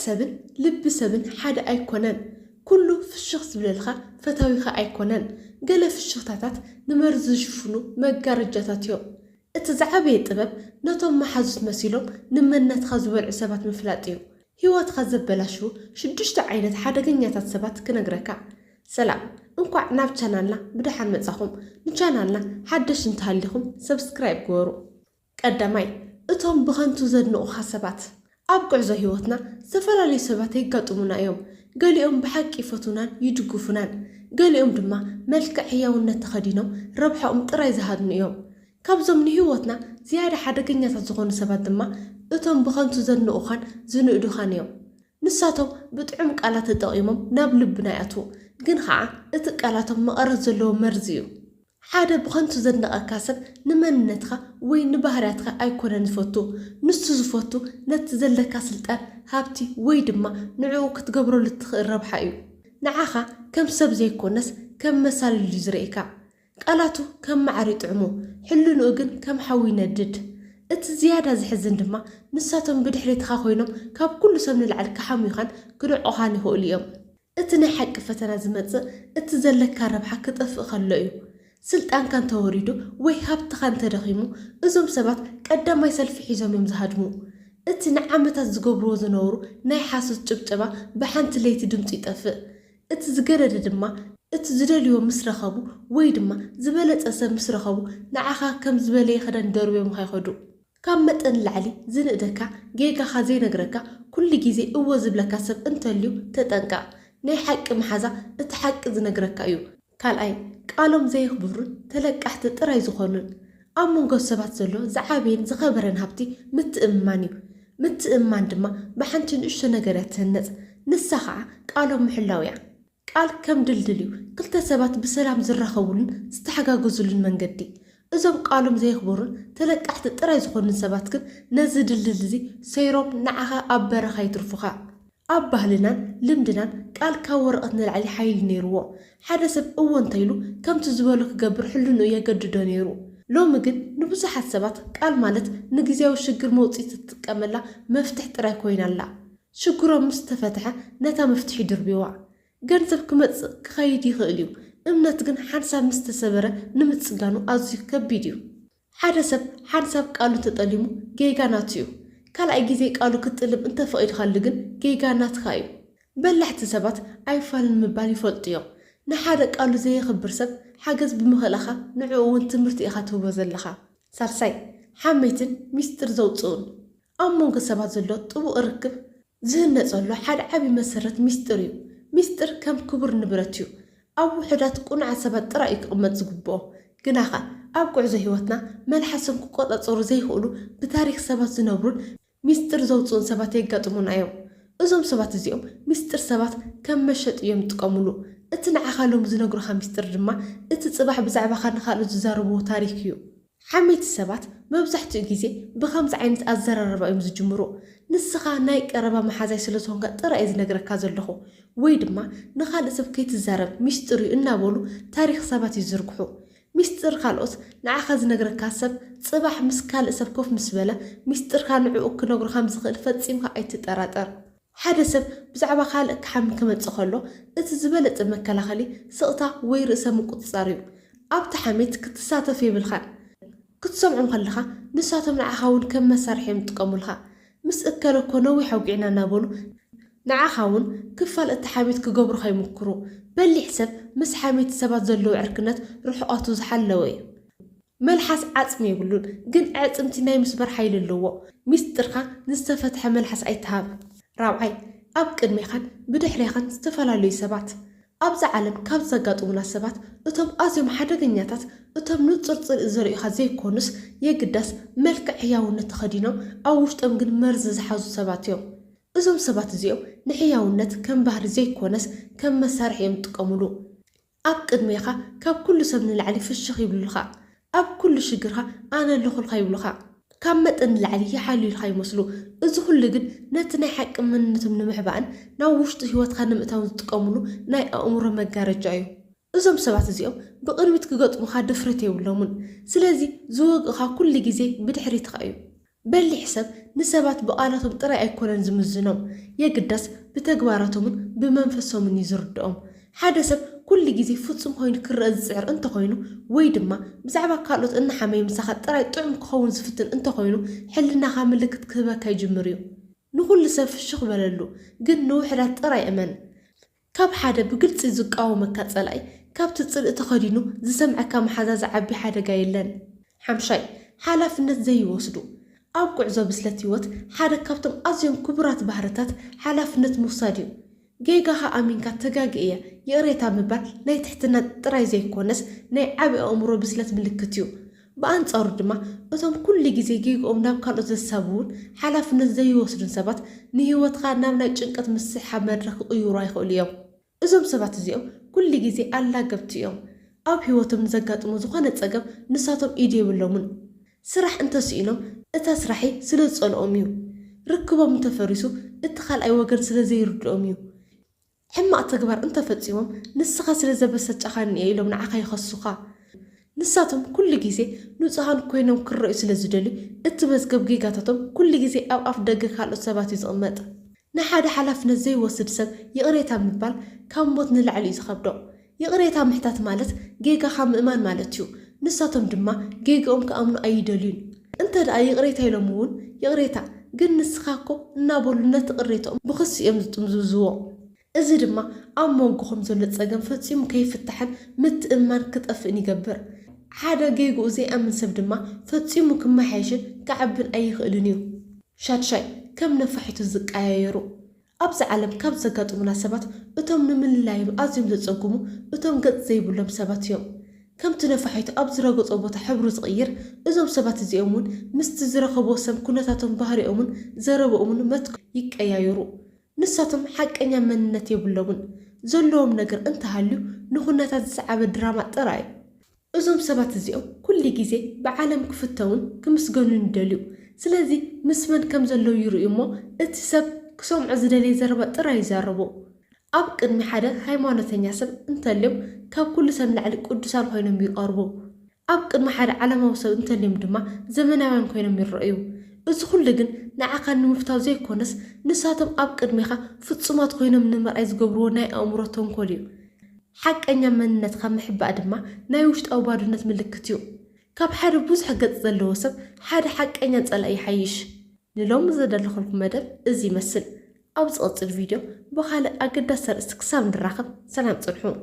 ሰብን ልቢ ሰብን ሓደ ኣይኮነን። ኩሉ ፍሽኽ ዝብለልኻ ፈታዊኻ ኣይኮነን። ገለ ፍሽኽታታት ንመርዚ ዝሽፍኑ መጋረጃታት እዮም። እቲ ዝዓበየ ጥበብ ነቶም መሓዙት መሲሎም ንመንነትኻ ዝበልዑ ሰባት ምፍላጥ እዩ። ህይወትኻ ዘበላሽዉ ሽዱሽተ ዓይነት ሓደገኛታት ሰባት ክነግረካ። ሰላም፣ እንኳዕ ናብ ቻናልና ብደሓን መጻኹም። ንቻናልና ሓደሽ እንተሃሊኹም ሰብስክራይብ ግበሩ። ቀዳማይ፣ እቶም ብኸንቱ ዘድንቑኻ ሰባት። ኣብ ጉዕዞ ህይወትና ዝተፈላለዩ ሰባት የጋጥሙና እዮም። ገሊኦም ብሓቂ ይፈትዉናን ይድግፉናን፣ ገሊኦም ድማ መልክዕ ህያውነት ተኸዲኖም ረብሓኦም ጥራይ ዝሃድኑ እዮም። ካብዞም ንህይወትና ዝያዳ ሓደገኛታት ዝኾኑ ሰባት ድማ እቶም ብኸንቱ ዘድንቑኻን ዝንእዱኻን እዮም። ንሳቶም ብጥዑም ቃላት ተጠቒሞም ናብ ልብና ይኣትዉ፣ ግን ኸዓ እቲ ቃላቶም መቐረት ዘለዎ መርዚ እዩ። ሓደ ብኸንቱ ዘድንቐካ ሰብ ንመንነትኻ ወይ ንባህርያትካ ኣይኮነን ዝፈቱ። ንሱ ዝፈቱ ነቲ ዘለካ ስልጣን፣ ሃብቲ ወይ ድማ ንዕኡ ክትገብረሉ እትኽእል ረብሓ እዩ። ንዓኻ ከም ሰብ ዘይኮነስ ከም መሳልል እዩ ዝርእየካ። ቃላቱ ከም መዓር ይጥዕሙ፣ ሕልንኡ ግን ከም ሓዊ ይነድድ። እቲ ዝያዳ ዘሕዝን ድማ ንሳቶም ብድሕሪትኻ ኮይኖም ካብ ኩሉ ሰብ ንላዕሊ ክሓምዩኻን ክንዕቑኻን ይኽእሉ እዮም። እቲ ናይ ሓቂ ፈተና ዝመጽእ እቲ ዘለካ ረብሓ ክጠፍእ ከሎ እዩ። ስልጣንካ እንተወሪዱ ወይ ሃብትኻ እንተደኺሙ፣ እዞም ሰባት ቀዳማይ ሰልፊ ሒዞም እዮም ዝሃድሙ። እቲ ንዓመታት ዝገብርዎ ዝነበሩ ናይ ሓሶት ጭብጨባ ብሓንቲ ለይቲ ድምጹ ይጠፍእ። እቲ ዝገደደ ድማ እቲ ዝደልይዎ ምስ ረኸቡ ወይ ድማ ዝበለጸ ሰብ ምስ ረኸቡ ንዓኻ ከም ዝበለየ ክዳን ደርብዮምኻ ይኸዱ። ካብ መጠን ንላዕሊ ዝንእደካ፣ ጌጋኻ ዘይነግረካ፣ ኩሉ ግዜ እወ ዝብለካ ሰብ እንተልዩ ተጠንቀቕ። ናይ ሓቂ መሓዛ እቲ ሓቂ ዝነግረካ እዩ። ካልኣይ፣ ቃሎም ዘየኽብሩን ተለቃሕቲ ጥራይ ዝኾኑን። ኣብ መንጎ ሰባት ዘሎ ዝዓበየን ዝኸበረን ሃብቲ ምትእምማን እዩ። ምትእምማን ድማ ብሓንቲ ንእሽቶ ነገር እያ ትህነጽ። ንሳ ኸዓ ቃሎም ምሕላው እያ። ቃል ከም ድልድል እዩ፣ ክልተ ሰባት ብሰላም ዝራኸቡሉን ዝተሓጋገዙሉን መንገዲ። እዞም ቃሎም ዘየኽብሩን ተለቃሕቲ ጥራይ ዝኾኑን ሰባት ግን ነዚ ድልድል እዚ ሰይሮም ንዓኻ ኣብ በረኻ የትርፉኻ። ኣብ ባህልናን ልምድናን ቃል ካብ ወረቐት ንላዕሊ ሓይሊ ነይርዎ። ሓደ ሰብ እወ እንተኢሉ ከምቲ ዝበሎ ክገብር ሕልንኡ የገድዶ ነይሩ። ሎሚ ግን ንብዙሓት ሰባት ቃል ማለት ንግዝያዊ ሽግር መውጽኢ እትጥቀመላ መፍትሕ ጥራይ ኮይና ኣላ። ሽግሮም ምስ ተፈትሐ ነታ መፍትሒ ድርብዋ። ገንዘብ ክመጽእ ክኸይድ ይኽእል እዩ፣ እምነት ግን ሓንሳብ ምስ ተሰበረ ንምጽጋኑ ኣዝዩ ከቢድ እዩ። ሓደ ሰብ ሓንሳብ ቃሉ ተጠሊሙ ጌጋ ናቱ እዩ። ካልኣይ ግዜ ቃሉ ክትጥልም እንተፈቒድካሉ ግን ጌጋ ናትካ እዩ። በላሕቲ ሰባት ኣይፋልን ምባል ይፈልጡ እዮም። ንሓደ ቃሉ ዘየኽብር ሰብ ሓገዝ ብምኽእላኻ ንዕኡ እውን ትምህርቲ ኢኻ ትህቦ ዘለኻ። ሳልሳይ፣ ሓሜትን ሚስጥር ዘውጽኡን። ኣብ መንጎ ሰባት ዘሎ ጥቡቕ ርክብ ዝህነጸሉ ሓደ ዓቢ መሰረት ሚስጥር እዩ። ሚስጥር ከም ክቡር ንብረት እዩ። ኣብ ውሑዳት ቅኑዓት ሰባት ጥራይ እዩ ክቕመጥ ዝግብኦ። ግናኸ ኣብ ጉዕዞ ህይወትና መልሓሶም ክቆጻጸሩ ዘይኽእሉ ብታሪኽ ሰባት ዝነብሩን ሚስጥር ዘውጽኡን ሰባት የጋጥሙና እዮም። እዞም ሰባት እዚኦም ሚስጥር ሰባት ከም መሸጢ እዮም ዝጥቀሙሉ። እቲ ንዓኻ ሎሚ ዝነግሩኻ ሚስጥር ድማ እቲ ጽባሕ ብዛዕባኻ ንኻልኦት ዝዛረብዎ ታሪኽ እዩ። ሓመይቲ ሰባት መብዛሕትኡ ግዜ ብኸምዚ ዓይነት ኣዘራርባ እዮም ዝጅምሩ። ንስኻ ናይ ቀረባ መሓዛይ ስለ ዝኾንካ ጥራይ እየ ዝነግረካ ዘለኹ፣ ወይ ድማ ንኻልእ ሰብ ከይትዛረብ ሚስጥር እዩ እናበሉ ታሪኽ ሰባት ይዝርግሑ። ሚስጥር ካልኦት ንዓኻ ዝነግረካ ሰብ ጽባሕ ምስ ካልእ ሰብ ኮፍ ምስ በለ ሚስጥርካ ንዕኡ ክነግሮ ከም ዝኽእል ፈጺምካ ኣይትጠራጠር። ሓደ ሰብ ብዛዕባ ካልእ ክሓሚ ክመጽእ ከሎ እቲ ዝበለጸ መከላኸሊ ስቕታ ወይ ርእሰ ምቁጽጻር እዩ። ኣብቲ ሓሜት ክትሳተፍ የብልካን። ክትሰምዖም ከለኻ ንሳቶም ንዓኻ እውን ከም መሳርሒ እዮም ዝጥቀሙልካ። ምስ እከለ እኮ ነዊሕ ኣውጊዕና እናበሉ ንዓኻ እውን ክፋል እቲ ሓሜት ክገብሩኻ ይምክሩ። በሊሕ ሰብ ምስ ሓሜቲ ሰባት ዘለዎ ዕርክነት ርሕቐቱ ዝሓለወ እዩ። መልሓስ ዓጽሚ የብሉን፣ ግን ኣዕጽምቲ ናይ ምስባር ሓይሊ ኣለዎ። ሚስጥርካ ንዝተፈትሐ መልሓስ ኣይትሃብ። ራብዓይ፣ ኣብ ቅድሜኻን ብድሕሬኻን ዝተፈላለዩ ሰባት። ኣብዛ ዓለም ካብ ዘጋጥሙና ሰባት እቶም ኣዝዮም ሓደገኛታት እቶም ንጹር ጽልኢ ዘርእዩኻ ዘይኮኑስ የግዳስ መልክዕ ህያውነት ተኸዲኖም ኣብ ውሽጦም ግን መርዚ ዝሓዙ ሰባት እዮም። እዞም ሰባት እዚኦም ንሕያውነት ከም ባህሪ ዘይኮነስ ከም መሳርሒ እዮም ዝጥቀሙሉ። ኣብ ቅድሜኻ ካብ ኩሉ ሰብ ንላዕሊ ፍሽኽ ይብሉልኻ። ኣብ ኩሉ ሽግርካ ኣነ ኣለኹልካ ይብሉኻ። ካብ መጠን ንላዕሊ ይሓልዩልካ ይመስሉ። እዚ ኩሉ ግን ነቲ ናይ ሓቂ መንነቶም ንምሕባእን ናብ ውሽጢ ህይወትካ ንምእታውን ዝጥቀሙሉ ናይ ኣእምሮ መጋረጃ እዩ። እዞም ሰባት እዚኦም ብቕድሚት ክገጥሙኻ ድፍረት የብሎምን። ስለዚ ዝወግእኻ ኩሉ ግዜ ብድሕሪትኻ እዩ። በሊሕ ሰብ ንሰባት ብቓላቶም ጥራይ ኣይኮነን ዝምዝኖም፣ የግዳስ ብተግባራቶምን ብመንፈሶምን እዩ ዝርድኦም። ሓደ ሰብ ኩሉ ግዜ ፍጹም ኮይኑ ክረአ ዝጽዕር እንተኾይኑ፣ ወይ ድማ ብዛዕባ ካልኦት እናሓመየ ምሳኻ ጥራይ ጥዑም ክኸውን ዝፍትን እንተኾይኑ፣ ሕልናኻ ምልክት ክህበካ ይጅምር እዩ። ንኹሉ ሰብ ፍሽኽ በለሉ፣ ግን ንውሑዳት ጥራይ እመን። ካብ ሓደ ብግልጺ ዝቃወመካ ጸላኢ፣ ካብቲ ጽልኢ ተኸዲኑ ዝሰምዐካ መሓዛ ዝዓቢ ሓደጋ የለን። ሓምሻይ፣ ሓላፍነት ዘይወስዱ። ኣብ ጉዕዞ ብስለት ህይወት ሓደ ካብቶም ኣዝዮም ክቡራት ባህርታት ሓላፍነት ምውሳድ እዩ። ጌጋኻ ኣሚንካ ተጋግየ እየ ይቕሬታ ምባል ናይ ትሕትና ጥራይ ዘይኮነስ ናይ ዓቢ ኣእምሮ ብስለት ምልክት እዩ። ብኣንጻሩ ድማ እቶም ኩሉ ግዜ ጌግኦም ናብ ካልኦት ዘሳብቡን ሓላፍነት ዘይወስዱን ሰባት ንህይወትኻ ናብ ናይ ጭንቀት ምስሕሓብ መድረኽ ክቕይሩዋ ይኽእሉ እዮም። እዞም ሰባት እዚኦም ኩሉ ግዜ ኣላገብቲ እዮም። ኣብ ህይወቶም ንዘጋጥሞ ዝኾነ ጸገም ንሳቶም ኢድ የብሎምን። ስራሕ እንተስኢኖም እታ ስራሒ ስለ ዝጸልኦም እዩ። ርክቦም እንተፈሪሱ እቲ ካልኣይ ወገን ስለ ዘይርድኦም እዩ። ሕማቕ ተግባር እንተፈጺሞም ንስኻ ስለ ዘበሰጨኻኒ እየ ኢሎም ንዓኻ ይኸሱኻ። ንሳቶም ኩሉ ግዜ ንጹሃን ኮይኖም ክረኣዩ ስለ ዝደልዩ እቲ መዝገብ ጌጋታቶም ኩሉ ግዜ ኣብ ኣፍ ደገ ካልኦት ሰባት እዩ ዝቕመጥ። ንሓደ ሓላፍነት ዘይወስድ ሰብ ይቕሬታ ምባል ካብ ሞት ንላዕሊ እዩ ዝኸብዶ። ይቕሬታ ምሕታት ማለት ጌጋኻ ምእማን ማለት እዩ። ንሳቶም ድማ ጌግኦም ክኣምኑ ኣይደልዩን። እንተ ደኣ ይቕሬታ ኢሎም እውን ይቕሬታ ግን ንስኻ እኮ እናበሉ ነቲ ቅሬትኦም ብኽሲ እዮም ዝጥምዝምዝዎ። እዚ ድማ ኣብ መንጎኹም ዘሎ ጸገም ፈጺሙ ከይፍታሕን ምትእምማን ክጠፍእን ይገብር። ሓደ ጌግኡ ዘይኣምን ሰብ ድማ ፈጺሙ ክመሓየሽን ክዓብን ኣይኽእልን እዩ። ሻድሻይ፣ ከም ነፋሒቶ ዝቀያየሩ። ኣብዚ ዓለም ካብ ዘጋጥሙና ሰባት እቶም ንምልላዮም ኣዝዮም ዘጸግሙ እቶም ገጽ ዘይብሎም ሰባት እዮም። ከምቲ ነፋሒቶ ኣብ ዝረገጾ ቦታ ሕብሩ ዝቕይር፣ እዞም ሰባት እዚኦም እውን ምስቲ ዝረኸብዎ ሰብ ኩነታቶም፣ ባህሪኦምን ዘረብኦምን መትክኡ ይቀያየሩ። ንሳቶም ሓቀኛ መንነት የብሎምን። ዘለዎም ነገር እንተሃልዩ ንኹነታት ዝሰዓበ ድራማ ጥራይ እዩ። እዞም ሰባት እዚኦም ኩሉ ግዜ ብዓለም ክፍተውን ክምስገኑን ይደልዩ። ስለዚ ምስ መን ከም ዘለዉ ይርእዩ እሞ እቲ ሰብ ክሰምዖ ዝደለየ ዘረባ ጥራይ ይዛረቡ። ኣብ ቅድሚ ሓደ ሃይማኖተኛ ሰብ እንተልዮም ካብ ኩሉ ሰብ ንላዕሊ ቅዱሳን ኮይኖም ይቐርቡ። ኣብ ቅድሚ ሓደ ዓለማዊ ሰብ እንተልዮም ድማ ዘመናውያን ኮይኖም ይረኣዩ። እዚ ኩሉ ግን ንዓኻ ንምፍታው ዘይኮነስ ንሳቶም ኣብ ቅድሜኻ ፍጹማት ኮይኖም ንምርኣይ ዝገብርዎ ናይ ኣእምሮ ተንኮል እዩ። ሓቀኛ መንነትካ ምሕባእ ድማ ናይ ውሽጣዊ ባዶነት ምልክት እዩ። ካብ ሓደ ብዙሕ ገጽ ዘለዎ ሰብ ሓደ ሓቀኛ ጸላኢ ይሓይሽ። ንሎሚ ዘዳለኹልኩም መደብ እዚ ይመስል። ኣብ ዝቕጽል ቪድዮ ብኻልእ ኣገዳሲ ኣርእስቲ ክሳብ ንራኸብ ሰላም ጽንሑ።